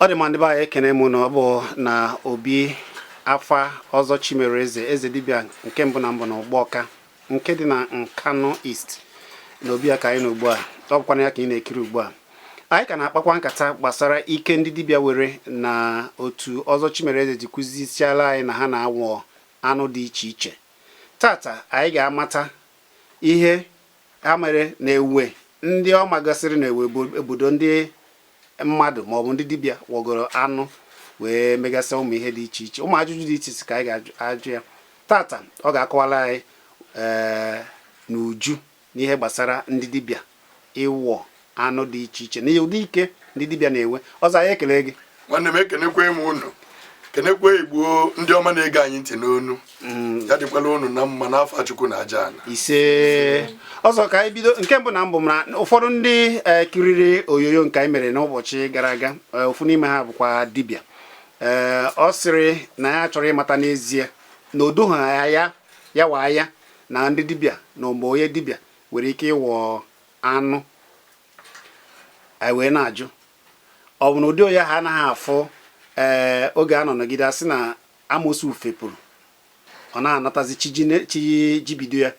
Ọ dị mma, ndị be anyị, ekene m na ọ bụ na obi afa Ọzọ Chimereze, eze dibịa nke mbụ na mbụ na Ugbọka nke dị na Nkanu East, na obi ya ka anyị nọ ugbu a. Ọ bụkwana ya ka ị na-ekiri ugbu a. Anyị ka na-akpakwa nkata gbasara ike ndị dibịa were na otu Ọzọ Chimereze ji kụzisiala anyị na ha na-awọ anụ dị iche iche. Tata anyị ga-amata ihe ha mere na ewe ndị ọ magasịrị na ewe obodo ndị mmadụ maọbụ ndị dibịa wọgoro anụ wee megasị ụmụ ihe dị iche iche, ụmụ ajụjụ dị iche iche ka anyị ga-ajụ ya tata. Ọ ga-akọwara anyị n'uju n'ihe gbasara ndị dibịa ịwọ anụ dị iche iche na ụdị ike ndị dibịa na-enwe. Ọzọ, anyị ekele gị. Nwanne m, ekenekwe m unu, kenekwe Igbo ndị ọma na-ege anyị ntị n'onu. Ya dịkwala unu na mma n'afọ Chukwu na aja ala. Ise. Ọzọ, ka anyị bido. Nke mbụ na mbụ, na ụfọdụ ndị kiriri onyonyo nke anyị mere n'ụbọchị gara aga, ofu n'ime ha bụkwa dibịa. Ee, ọ sịrị na ya chọrọ ịmata n'ezie na o doghị ya ya wa anya na ndị dibịa na mgbe onye dibịa nwere ike ịwọ anụ. Anyị wee na-ajụ, ọ bụ na ụdị onye ha anaghị afụ ee oge a nọ nọgide asị na amosu fepụrụ, ọ na-anatazi chi jibido ya,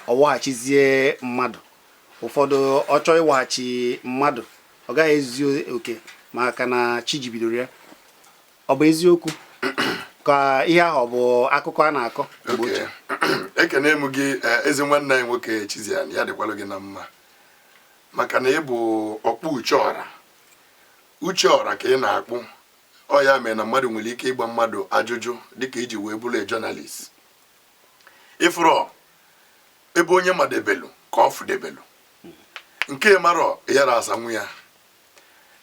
ọ waghachizie mmadụ? Ụfọdụ ọ chọọ ịwaghachi mmadụ, ọ gaghị ezuzi oke maka na chi jibidoro ya. Ọ bụ eziokwu ka ihe ahụ ọ bụ akụkọ a na-akọ mgbe ochie? Ekene m gị, ezi nwanne anyị nwoke Chizian. Ya dịkwalụ gị na mma, maka na ị bụ ọkpụ uche ọra. Uche ọra ka ị na-akpụ. Ọ ya mere na mmadụ nwere ike ịgba mmadụ ajụjụ dịka iji wee bụrụ a journalist. Ịfụrọ ebe onye madebelu ka ọ fụdebelu nke marọ yara asanwu ya.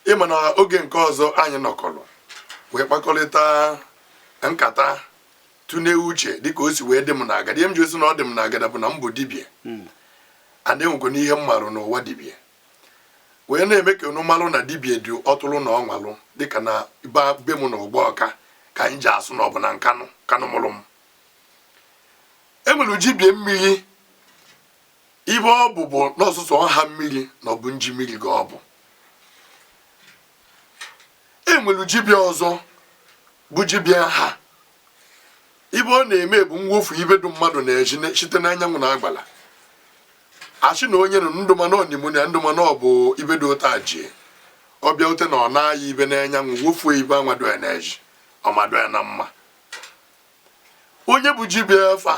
Ịma na oge nke ọzọ anyị nọkọrọ wee kpakọrịta nkata, tụnye uche dịka o si wee dị m na agada. Ihe m ji osi na ọ dị m na agada bụ na m bụ dibịa and enwekwa n'ihe m marụ n'ụwa dibịa, wee na-eme ka unu malụ na dibịa dị ọtụrụ na ọnwalụ, dịka na be m na ụgbọ ọka ka anyị ji asụ na ọ bụ na Nkanụ Kanụ mụrụ m. Enwere dibịa mmiri. Ibe ọ bụ bụ n'ọsụsụ ọha mmiri na ọ bụ nji mmiri ka ọ bụ. Enwere dibịa ọzọ bụ dibịa ha. Ibe ọ na-eme bụ mwofu ibe dụ mmadụ na-eji site n'anyanwụ na agbala achị na onye nọ ndụ, mana ọ ndụ, mana ọ bụ ibe dị ụta ji ọbịa ute na ọ na-aya ibe n'anyanwụ wofuo ibe anwado ya na-eji ọmado ya na mma. Onye bụ dibịa afa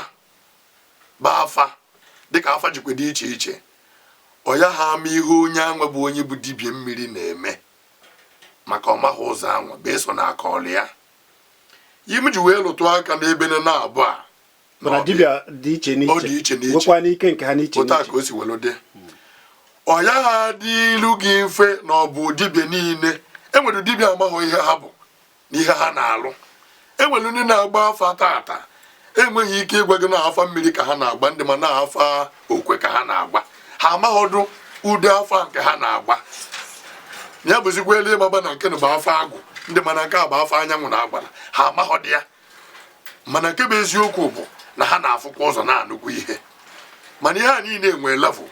bụ afa dịka afa jikwa dị iche iche, ọ ya ha ama ihe onye anwa bụ onye bụ dibịa mmiri na-eme, maka ọ maghị ụzọ anwa bụ eso na aka ọlụ ya. Ihe m ji wee lụtụ aka n'ebe na abụọ a Mana dibịa dị iche Ọ n'iche dị iche n'iche. Nwekwa n'ike nke ha n'iche Otu a n'iche. ka o si welu dị. Ọ ya ha dị ilu gị mfe na ọ bụ dibịa niile. Enwere dibịa amaghị ihe ha bụ na ihe ha na-alụ. Enwere ndị na-agba afa tata enweghị ike ịgwa gị na afa mmiri ka ha na-agba, ndị ma na afa okwe ka ha na-agba. Ha amaghọdụ ụdị afa nke ha na-agba. Ya bụzikwa elu ịmaba na nke na bụ afa agwụ, ndị mana nke a bụ afa anyanwụ na agbara. Ha amaghọdụ ya, mana nke bụ eziokwu bụ na ha na-afụkwa ụzọ, na-anụkwu ihe. Mana ihe a niile nwee level,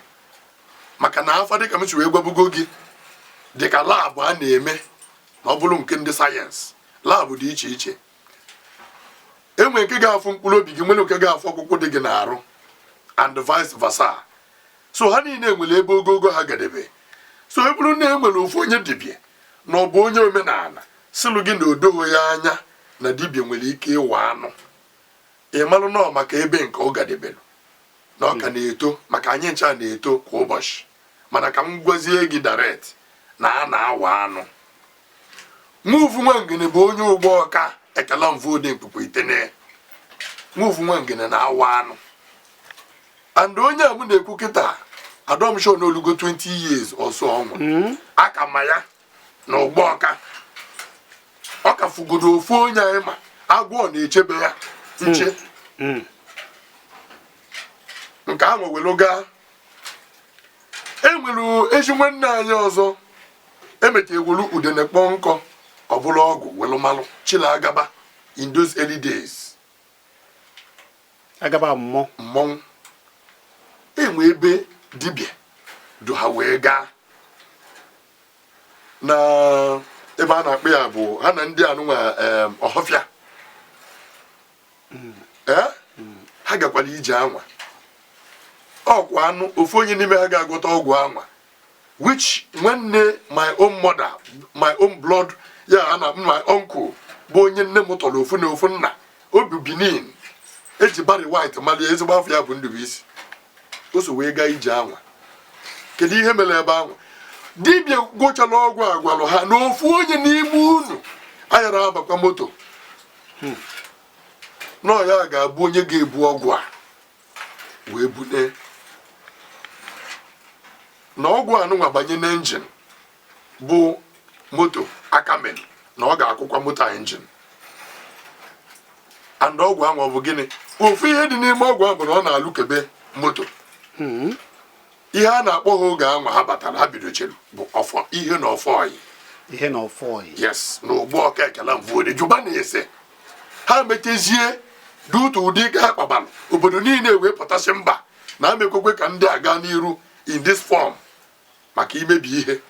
maka na afa, dịka m si wee gwabugo gị, dịka lab a na-eme na ọ bụrụ nke ndị sayensị, lab dị iche iche. Enwe nke ga-afụ mkpụrụ obi gị, nwere nke ga-afụ ọkpụkpụ dị gị n'arụ, and vice versa. So ha niile nwere ebe ogogo ha gadebe. So e bụrụ na e nwere ofu onye dibịa na ọ bụ onye omenala sịlụ gị na odoghị ya anya na dibịa nwere ike ịwa anụ, ị malụ nọọ maka ebe nke ọ gadebelu na ọ ka na-eto, maka anyị ncha na-eto kwa ụbọchị. Mana ka m gwazie gị direct na a na-awa anụ. Nwufu Nwangene bụ onye ụgbọ ọka ekele mvu dị mkpukpu itene. Nwufu Nwangene na-awa anụ, and onye a m na-ekwu kịta, adọm sure n'olugo 20 years ọsọ ọnwụ aka ma ya na ụgbọ ọka. Ọ ka fugodo ofu onye anyị ma agwọ na-echebe ya nche. Nke ahụ welu gaa. Enwere ezi nwanne anyị ọzọ emecha ewelu udene kpọọ nkọ, ọ bụrụ ọgwụ welu malụ chila agaba in those early days. Agaba mmụọ. Mmọnwụ enwe ebe dibịa du ha wee gaa na ebe a. a na-akpọ ya bụ ha na ndị anụnwa ọhọfịa. Ee, ha gakwara ije anwa. Ọkwa anụ ofu onye n'ime ha ga-agwọta ọgwụ anwa, which nwanne my own mother, my own blood ya na my uncle, bụ onye nne m tọrọ ofu na ofu nna obi Benin, eji Barry White malie. Ezigbo afọ ya bụ Ndubuisi. O so wee gaa ije anwa. Kedu ihe mere ebe anwa? Dibịa gwụchala ọgwụ a gwalụ ha na ofu onye n'ime unu anyara abakwa moto nọọ ya ga-abụ onye ga-ebu ọgwụ a wee bune na ọgwụ anụnwa banye n'engine bụ moto aka mere na ọ ga-akwụkwa moto a engine. And ọgwụ ahụ ọ bụ gịnị? Ofu ihe dị n'ime ọgwụ ahụ bụ na ọ na-alụkebe moto. Ihe a na-akpọ ha oge ahụ ha batara, ha bidochere bụ ọfọ ihe na ọfọ ọyị. Ihe na ọfọ ọyị. Yes, na ụgbọ ọka ekele mvuode juba na ese ha mechezie dutu ụdị ike ha kpabalụ, obodo niile wee pụtasị mba na amekwekwe ka ndị a gaa n'iru in this form, maka imebi ihe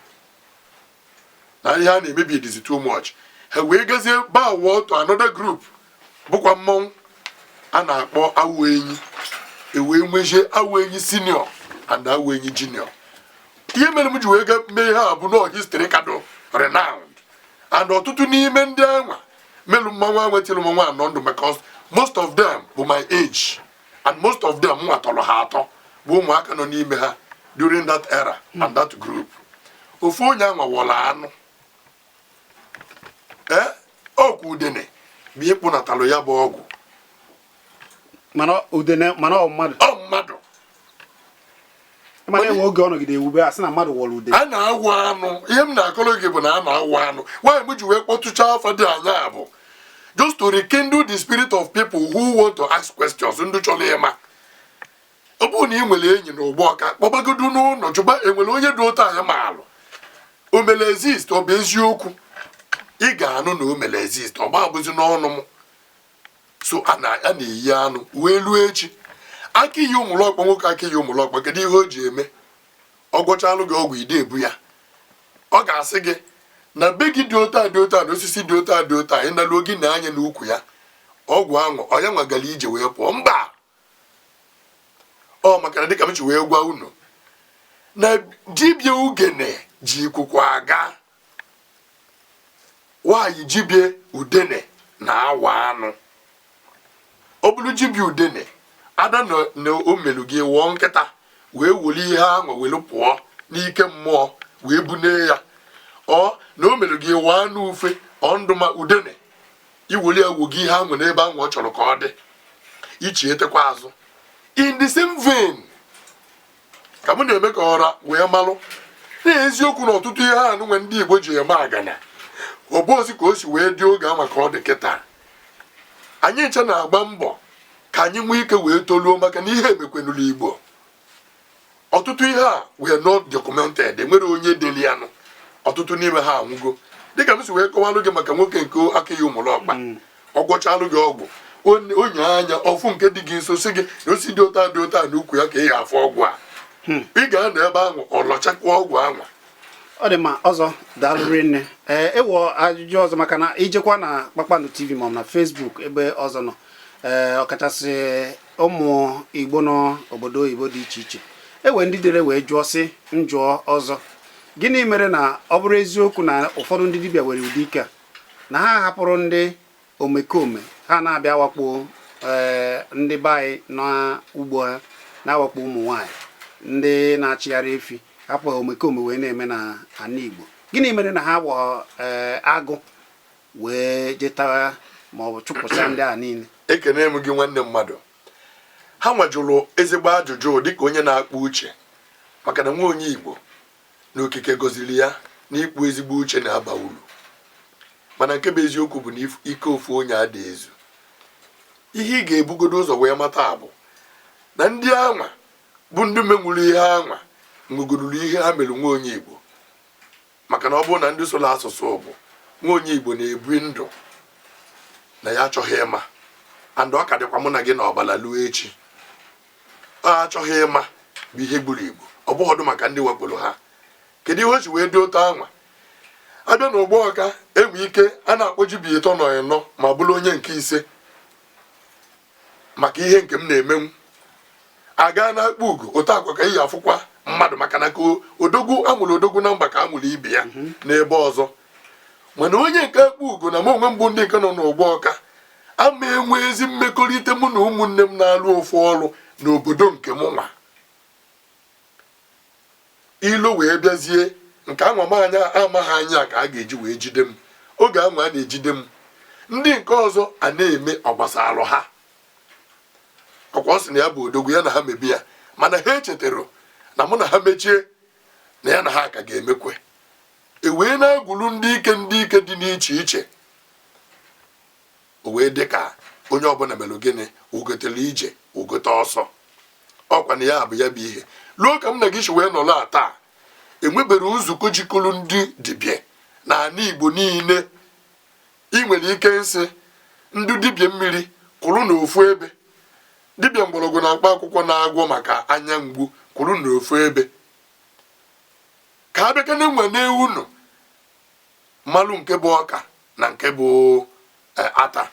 na ihe a na-emebi dizi too much. Ha wee gazie bawụọ to another group, bụkwa mmọnwụ a na-akpọ Awụ Enyi. Ewee nwezie Awụ Enyi Senior and Awụ Enyi Junior. Ihe mere m ji wee ga mee ihe a bụ nọọ history kado renowned, and ọtụtụ n'ime ndị anwa melu mmanwụ anwa tiri mmanwụ anọ ndụ, because most of them bụ my age and most of them nwa tọrọ ha atọ bụ ụmụaka nọ n'ime ha during that era and that group. Ofu onye anwa wọrọ anụ, ee, ọkwa udene bụ ịkpụnatalụ ya bụ ọgwụ. Mana udene, mana ọ mmadụ? Ọ mmadụ. Mana enwe oge ọ nọgide ewube, a sị na mmadụ wọrọ udene. A na-awụ anụ. Ihe m na-akọrọ gị bụ na a na-awụ anụ. Nwaanyị m ji wee kpọtụcha afa dị anya bụ just to rekindle the spirit of people who want to ask questions, ndị chọrọ ịma. Ọ bụrụ na ị nwere enyi na ụgbọ ọka, kpọbagodu n'ụlọ, jụba enwere onye dị otu anyị ma alụ o mere exist. Ọ bụ eziokwu, ị ga-anụ na o mere exist. Ọ ma abụzi n'ọnụ m. So a na-eyi anụ wee luo echi aka iyi ụmụlọkpọ nwoke, aka iyi ụmụlọkpọ. Kedu ihe o ji eme? Ọ gwọchalụ gị ọgwụ ide ebu ya, ọ ga-asị gị na be gị dị otu a, dị otu a, na osisi dị otu a, dị otu a, ị naluo gị na anya n'ukwu ya ọgwụ ahụ. Ọ ya nwagara ije wee pụọ mba. Ọ maka na dịka m ji wee gwa unu na dibịa ugene ji ikuku aga, nwaanyị jibie udene na-awa anụ. Ọ bụrụ jibie udene ada na o melu gị wụọ nkịta wee were ihe ahụ were pụọ n'ike mmụọ wee bune ya, ọ na o mere gị wụọ anụ ufe ọ ndụma udene iwere ya gị ihe ahụ n'ebe ahụ ọ chọrọ ka ọ dị ichietekwa azụ. In the same vein, ka m na-eme ka ọra wee malụ na eziokwu na ọtụtụ ihe a nwe ndị Igbo ji eme agana, ọ bụ ozi ka o si wee dị oge ama ka ọ dị kịta. Anyị nche na-agba mbọ ka anyị nwee ike wee toluo, maka na ihe emekwenụrụ Igbo. Ọtụtụ ihe a were not documented, enwere onye deli ya nụ. Ọtụtụ n'ime ha anwụgo, dịka m si wee kọwalụ gị maka nwoke nke aka ya ụmụlọkpa. Ọ gwọchalụ gị ọgwụ, onye anya ọfụ nke dị gị nso si gị na osi dị ụta dị ụta n'ukwu ya ka ị ga-afụ ọgwụ a. Ị ga-anọ ebe ahụ ọ lọchakwa ọgwụ anwa. Ọ dị mma. Ọzọ, daalụ rinne. Ee, ewo ajụjụ ọzọ, maka na ijekwa na Kpakpando TV maọbụ na Facebook ebe ọzọ nọ, ee, ọkachasị ụmụ Igbo nọ obodo oyibo dị iche iche, ewe ndị dere wee jụọ sị njụọ ọzọ, gịnị mere na ọ bụrụ eziokwu na ụfọdụ ndị dibịa nwere ụdị ike a na ha hapụrụ ndị omekome ha na-abịa wakpo, ee, ndị be anyị n'ugbo, ha na-awakpo ụmụ nwanyị ndị na-achịgharị efi, hapụ omekome wee na-eme na ana Igbo? Gịnị mere na ha wọ, ee, agụ wee jetawa maọbụ chụpụcha ndị a niile? Ekene m gị, nwanne mmadụ. Ha nwajụrụ ezigbo ajụjụ dịka onye na-akpọ uche, maka na nwa onye Igbo na okike gọziri ya n'ikpu ezigbo uche na-aba uru. Mana nke bụ eziokwu bụ na ike ofu onye adị ezu. Ihe ị ga-ebugodo ụzọ wee mata bụ na ndị anwa bụ ndị menwuru ihe anwa nwegoruru ihe ha mere nwa onye Igbo, maka na ọ bụrụ na ndị soro asụsụ bụ nwa onye Igbo na-ebi ndụ na ya achọghị ịma, and ọ ka dịkwa mụ na gị na ọbala luo echi, ọ achọghị ịma bụ ihe gburu Igbo. Ọ bụghọdụ maka ndị wakporo ha. Kedu ihe o ji wee dị otu anwa? Abịa na Ugbawka, enwe ike a na-akpọ dibịa ịtọ na ịnọ ma bụrụ onye nke ise maka ihe nke m na-emenwu. Aga na Akpugo, otu akwa ka iyi afụkwa mmadụ, maka na ka odogwu amụrụ odogwu na mba ka amụrụ ibe ya n'ebe ọzọ. Mana onye nke Akpugo na m onwe mbụ, ndị nke nọ n'Ugbawka ama enwe ezi mmekọrịta mụ na ụmụnne m na-alụ ofu ọrụ n'obodo nke mụ nwa. Ilo wee bịazie nke anwa m anya amaghị anya ka a ga-eji wee jide m. Oge anwa a na-ejide m, ndị nke ọzọ a na-eme ọgbasalụ ha. Ọkwa ọ sị na ya bụ odogwu, ya na ha mebi ya, mana ha echetara na mụ na ha mechie na ya na ha ka ga-emekwe. E wee na-agwulu ndị ike, ndị ike dị n'iche iche. O wee dị ka onye ọbụla mere gịnị, ugotere ije ugote ọsọ. Ọkwa na ya bụ ya bụ ihe luo ka m na gị si wee nọrọ a taa. Enwebere nzukọ jikọrọ ndị dibịa na ala Igbo niile. Ị nwere ike nsị ndị dibịa mmiri kwụrụ n'ofu ebe, dibịa mgbọrọgwụ na mkpa akwụkwọ na-agwọ maka anya mgbu kwụrụ n'ofu ebe, ka abịakene nwe na-ewu nụ mmalụ nke bụ ọka na nke bụ ata.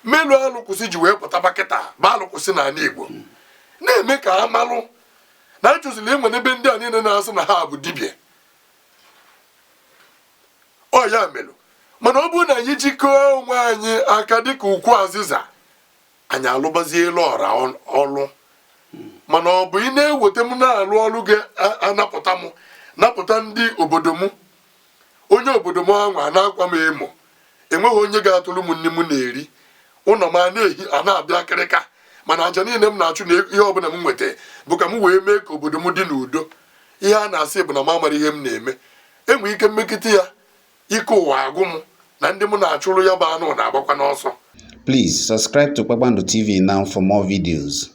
Melu alụkwụsị ji wee pụtaba kịta bụ alụkwụsị n'ala Igbo na-eme ka a malụ na achọzila enwe n'ebe ndị a niile na-asị na ha bụ dibịa. Ọ ya melụ, mana ọ bụrụ na anyị jikọọ onwe anyị aka dịka ukwu azịza, anyị alụbaziela ọra ọlụ. Mana ọ bụ ị na-eweta m na-alụ ọlụ gị, anapụta m, napụta ndị obodo m. Onye obodo m anwa na-akwa m emo, enweghị onye ga-atụrụ m nne m na-eri ụlọ m a na-ehi a na-abịa akịrịka. Mana aja niile m na-achụ na ihe ọbụla m nweta bụ ka m wee mee ka obodo m dị n'udo. Ihe a na-asị bụ na m amara ihe m na-eme. Enwere ike mmekịta ya, ike ụwa agwụ m na ndị m na-achụrụ ya bụ anụ na-agbakwa n'ọsọ. Please subscribe to Kpakpando TV now for more videos.